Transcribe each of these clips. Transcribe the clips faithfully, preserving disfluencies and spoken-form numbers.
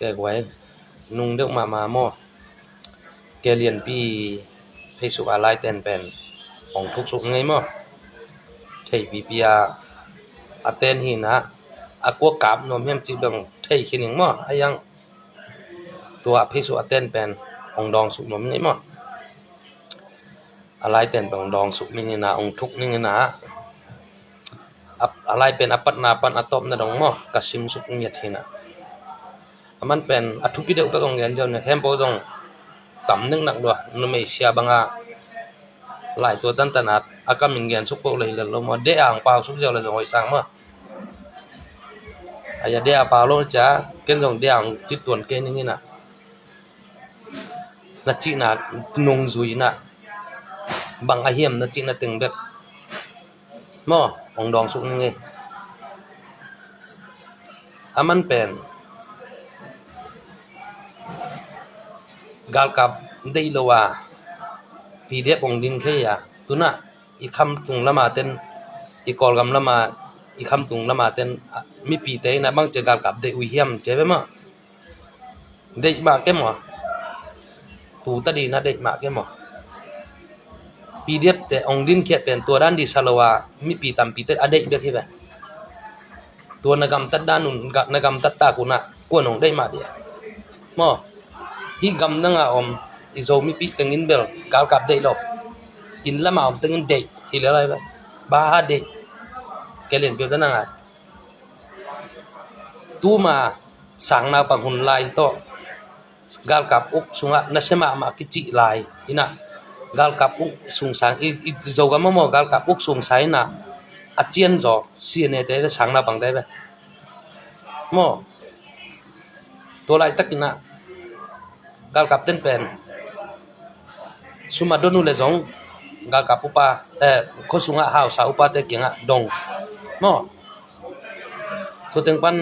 Kei guai, nung deuh mahmah maw. Kei lianpi Facebook a laiten pen hong thuksuk ngei maw. Theipipi a, a ten hi na, a kua kap nuam hiam cih bang thei khin ing maw. A yang tua Facebook a ten pen hong dangsuk nuam ngei maw. A laiten pen hong dangsuk ning hi na, hong thuk ning hi na. A, a lai pen a patna pan a tawpna dong maw, ka simsuk ngiat hi na. A man pen a thupi deuh bek hong gen ziau ne, khempeuh zong tam neknak lua, numei sia banga lai tua tantan a, a kam in gen suk peuh lei lel lo maw, deh a hong pausuk ziau le zong hoih sang maw. A ya deh a pau lo cia, ken zong deh a hong cit tuan kei ning hi na. Na cihna nungzui na, bang a hiam na cihna teng bek maw, hong dangsuk ning hi. A man pen galkap deih lo a, P D F hong ding khei a, tu na i khamtung lama ten, i Kawlgam lama, i khamtung lama ten, a, mipite in a bang cia galkap deih uh hiam cia ve maw. Deih mah ke maw. Tu ta ding na deih mah ke maw. P D F te hong dinkhiat pen tua dan ding sa lo a, mipi tampi te a deih bek hi ve. Tua na gamtat dan un, ga-, na gamtat tak un a, kuan hong deih mah ding a maw. Hih gamdang a om i Zo mipi teng in bel galkap deih lo. Inn lama om teng in deih hi le lai ve. Bang hang deih. Kei lianpi a ta na ngai. Tuma sang naupang hun lai tawh galkap uk sungah nasia mahmah kicih lai hi na, galkap uk sung sang i, i Zogam maw, galkap uk sung sang hi na, a cian zaw C N A te ve, sang naupang te ve maw. Tua laitak in a galkap ten pen sum a don uh le zong galkap upa, eh, khua sungah hausa upate kiangah dong maw. Tua teng pan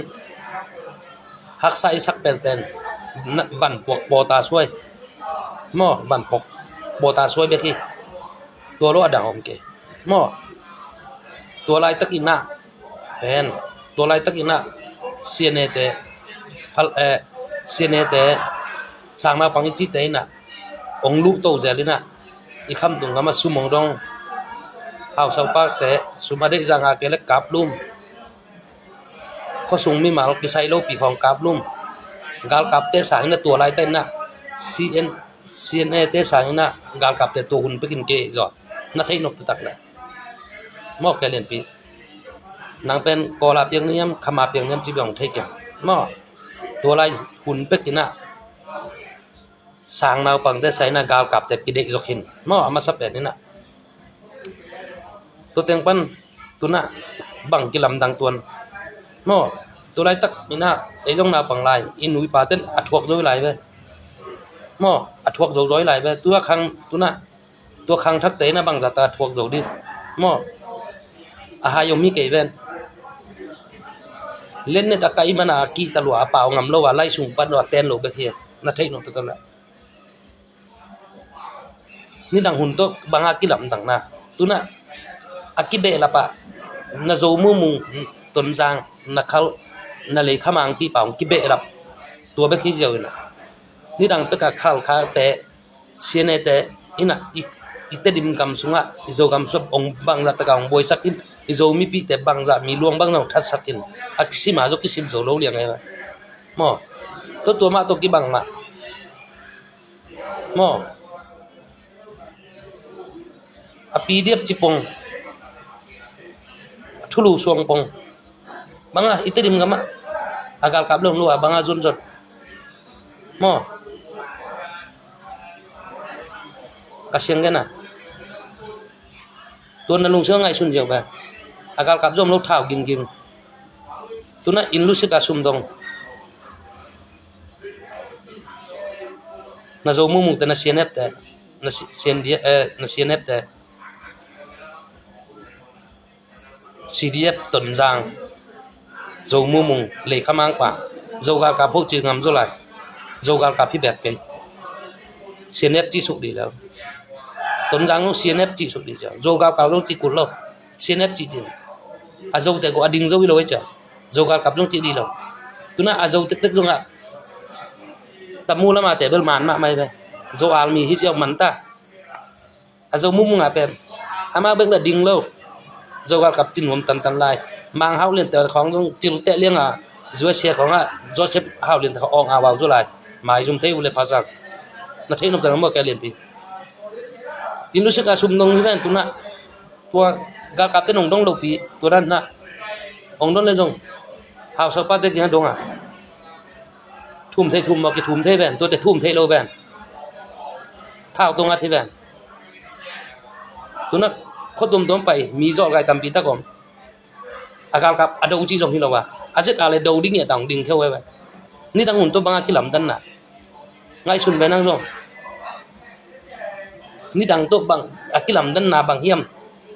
haksa i sak penpen na, van puak pawta suai maw, van puak pawta suai bek hi. Tua lo a dang om kei maw. Tua laitak in a pen, tua laitak in a C N A te, fal, eh, C N A te, sang naupang i cite in a hong luh to zel in a, i khamtung gam a sum hong dong, hausa upate sum a deih zanga kei le kaplum, khuasung mimal kisai lopi khawng kaplum, galkapte sang in a tua laitak in a C N, C N A te sang in a galkapte tua hun pekin kei zaw na theih nop taktak le maw. Kei lianpi, nang pen Kawla piang niam, khama piang niam ci biang thei kei maw. Tua lai hun pek in a sang naupangte sang in a galkapte kideih zok hin maw, a masa pen in a. Tua teng pan tu na bang kilamdang tuan maw. Tua laitak in a ei zong naupang lai, i nu i pate a thuak zo lai ve maw, a thuak zo zaw lai ve. Tua khang tu na, tua khangthakte in a bangzah tak a thuak zo ding maw. A hai om hi kei ven. Lennet a kai man a kihta lua a pau ngam lo a lai sung pan lua ten lo bek hi, na theih nop taktak le. Nidang hun tawh bang a kilamdang na, tu na a kibehlap a, na Zo Mumung, Tonzang, na Khal, na Leikhamang pipau kibehlap tua bek hi ziau in a. Nidang pek a Khalkhate, C N A te in a, i, i Tedim gam sungah, i Zogam sungah hong bangzah tak a hong buaisak in, i Zo mipite bangzah mi luang bangzah hong thatsak in, a kisim a zo kisim zo lo liang e maw. Tua tua mah tawh kibang mah maw. A P D F ci pong, a thulu suang pong. Bang a i Tedim gam ah a galkap lo lua, bang a zunzot maw. Ka siang gen a, tua na lungsim a ngaihsun ziau ve. A galkap zom lo thau gingging. Tu na inn lusik a sum dong. Na Zo Mumung te, na C N F te, na C-, C N D, eh, na C N F te, C D F Tonzang, Zo Mumung, Leikhamang pa, Zo galkap ho ci ngam zo lai. Zo galkap hi bek kei. C N F ci suk di lo. Tonzang lo C N F ci suk di lo. Zo galkap lo ci kul lo. C N F ci di. A Zo te ko a ding zo hi lo e cia. Zo galkap zong ci di lo. Tu na a Zo tektek zong a Tamu lama te bel man mahmah hi ve. Zo army hi ziau man ta. A Zo mumunga pen amau bek na ding lo. Zo galkap cin nuam tantan lai. Mang Hau Lian te khawng zong cil teh lianga, U S A khawngah Joseph Hau Lian te khawng awng a vau zo lai. Maizum thei uh le pha sang. Na thei nop ta na maw, ke lianpi. Inn lusik a sum dong hi ven tunah. Tua galkapte nong dong lopi tua dan na. Ong don le zong hausa upate kiang dong a, thum thei, thum maw, kithum thei ven, tuate thum thei lo ven. Thau tong a thei ven. Tunah khuatum tom pai mi zawh gai tampi tak om. A galkap a do cih zong hi lo a, a Z R le do ding i a tang ding kheu ve. Nidang hun tawh bang a kilamdanna ngaihsun ve nang zong. Nidang tawh bang a kilamdanna bang hiam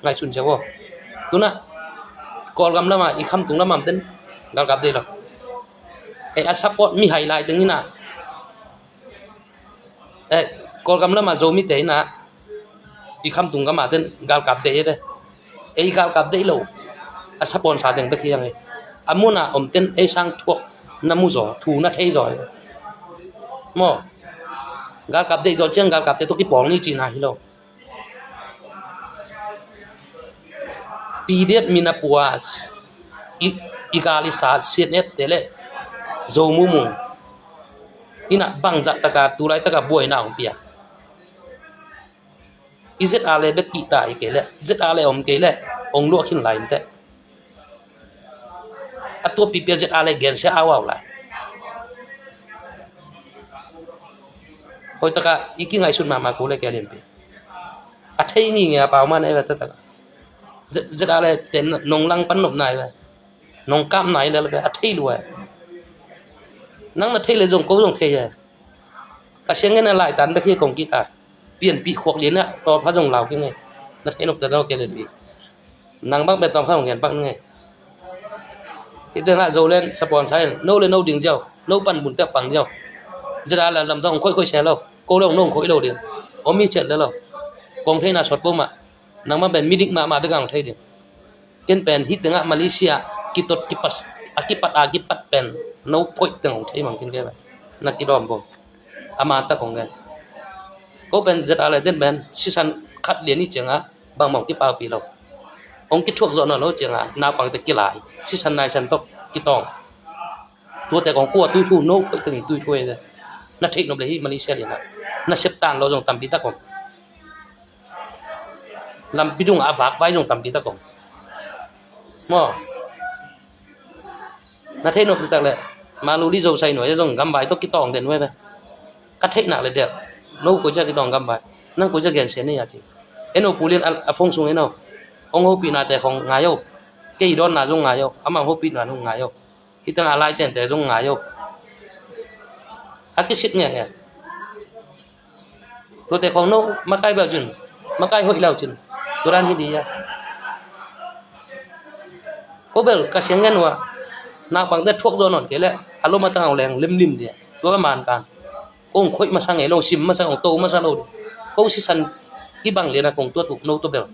ngaihsun cia vo. Tunah Kawlgam lama i khamtung lama omten galkap deih lo. E, a support mi hai lai teng ina, e, Kawlgam lama Zomite ina, i khamtung gama ten galkap deih e ve. Ei galkap deih lo a support sa teng bek hi ang e. A muna omten ei sang thuak na mu zaw, thu na thei zaw e. Maw, galkap deih zaw ciang galkapte tawh kipawl ni cihna hi lo. P D F min a pua i, i gal i sa C N F te le Zo mumung ina bangzah taka tulaitaka buaina hong pia. I Z R le bek kihta i kei le, Z R le om kei le, ong luah khin lai inteh. A tua pipia Z R le gensia au au lai. Hoitaka i kingaihsun mahmah ko le ke lianpi. A thei ngi nge a pau man e la tataka. Z-, Z R le ten nong lang pan nop nai ve. Nong kap nai le la ve, a thei lua e. Nang na thei le zong ko zong thei e. Ka siang ngen a lai tan bek hi kong kik a. Pianpih khuak lian ah tawlpha zong lau kik nge. Na thei nop ta daw ke lianpi. Nang bang pen tawlpha zong ngen bak nge. Hite ngah Zoland support sa in no le no ding ziau, no pan bun tek pang ziau. Zeta la lam tawng khoih khoih se lo. Ko lo nong khoih lo ding. Om hi chet le lo. Kong theina sawt poma. Nang bang pen midik mahmah bek ang thei ding. Ken pen hih tengah Malaysia kitot kipas, a kipat a kipat pen no phoih teng hong thei mang ken ke. Na kidawm bo. A man tak hong gen. Ko pen zeta le den pen sisan khat lian i cianga bangmah hong kipaupi lo. Hong kithuak zawh nawn lo cianga naupangte kilai sisan naisan tawh kitawng. Tuate kong kua tuithu no phoih teng i tuithu e. Na theih nop le hih Malaysia lianah na septan lo zong tampi tak om. Lampi dungah a vakvai zong tampi tak om. Maw? Na thei nop tak le Maluli Zo sai nuai zong gamvai tawh kitawng den nuai ve. Ka theih nak le del. No koi cia kitawng gamvai. Nang koi cia gensia nei a ci. Eno pulian a, a phone sung eno. Ong hopihnate khong ngai o. Kei dawnna zong ngai o. Amang hopihna zong ngai o. Hih tengah a lai tente zong ngai o. A kisit ngenge. Tuate khong no makai beuh cin, makai hoih lau cin. Tua dan hi di a. Ko bel ka siang ngen uh a. Naupangte thuak zaw nawn kei leh a lom a tangau leng limlim di a. Tua ka man kan. Kong khoih masa ngei lo, sim masa, kong to masa lo di. Ko sisan kibang lian a kong tuat uh no tua bel.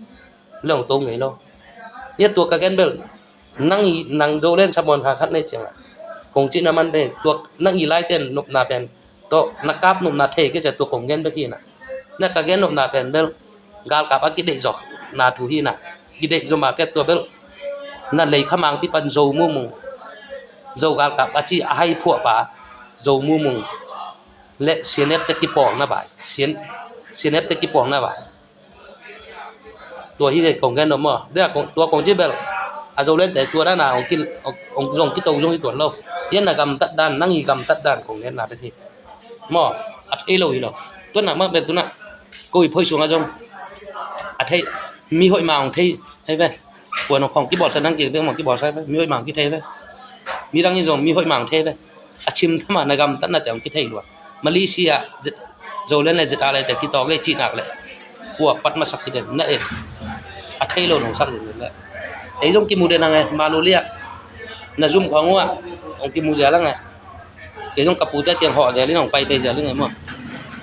Leng to ngei lo. Ia tua ka gen bel. Nang i, nang Zoland samuan kha khat nei cianga. Kong cihna man pen, tua nang i laiten nopna pen. Tua na kap nopna thei ke cia tua kong gen bek hi na. Na ka gen nopna pen bel. Galkap a kideih zawk na thu hi na. Kideih zaw ma ke tua bel. Na lei khamang pi pan Zo mumung. Zo galkap a ci a hai phuah pa. Zo mumung. Le C N F te kipawlna bai. C N, C N F te kipawlna bai. Tua hi kei kong gen nop maw. Dia kong, tua kong ci bel. A Zoland te tua dana ong ki, ong, ong zong kito zong hi tuan lo. Hian na gamtat dan, nang i gamtat dan kong gen na bek hi. Maw, a thei lo hi lo. Tua nak mak bel tuna. Ko i phoi sunga zong. A thei, mi hoih ma ong thei. Hei ve. Puan ong khong kibawlsa nang ki bek mong kibawlsa ve. Mi hoih ma ong kithei ve. Mi dang i zong, mi hoih ma ong thei ve. A chim thama na gamtatnate hong kithei lua. Malaysia, Z-, Zoland le Z R le te kitawng ei cih nak le. Kua pat masak hi den, na e. A thei lo nong sak den le. Ei zong kimu den ang e, Maluli ah. Na zum khong uh ah. Hong kimu zel ang e. Kei zong ka pute kiang hawh zel in hong pai pei zel in e maw.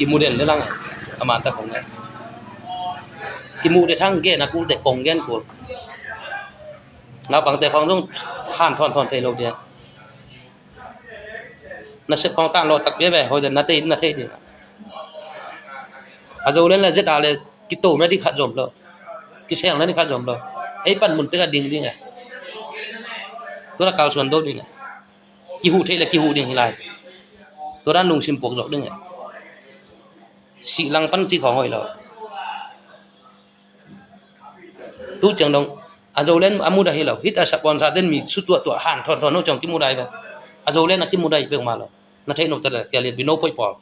Kimu den le lang e. A man tak hong e. Kimu de thang gen a kul te kong gen kul. Naupangte khong zong han thawn thawn thei lo dia. Na sep khawng tan lawh tak piave, hoi den na thei, na thei ding. A Zoland le Z R le kitomna ding khat zom lo. Kiselna ding khat zom lo. Ei panmun tek a ding ding e. Tua na kalsuan do ding e. Kihuh theih le kihuh ding hi lai. Tua dan lungsim puak zawk ding e. Sih lang pan ci khawng hoih lo. Tu ciang dong a Zoland a mudah hi lo. Hih a sapuan sa ten mi su tuahtuah han thawn thawn ho ciang kimudah hi ve. A Zoland a kimudah hi peuhmah lo. Na theih nop ta le kia lian bino poih pawl.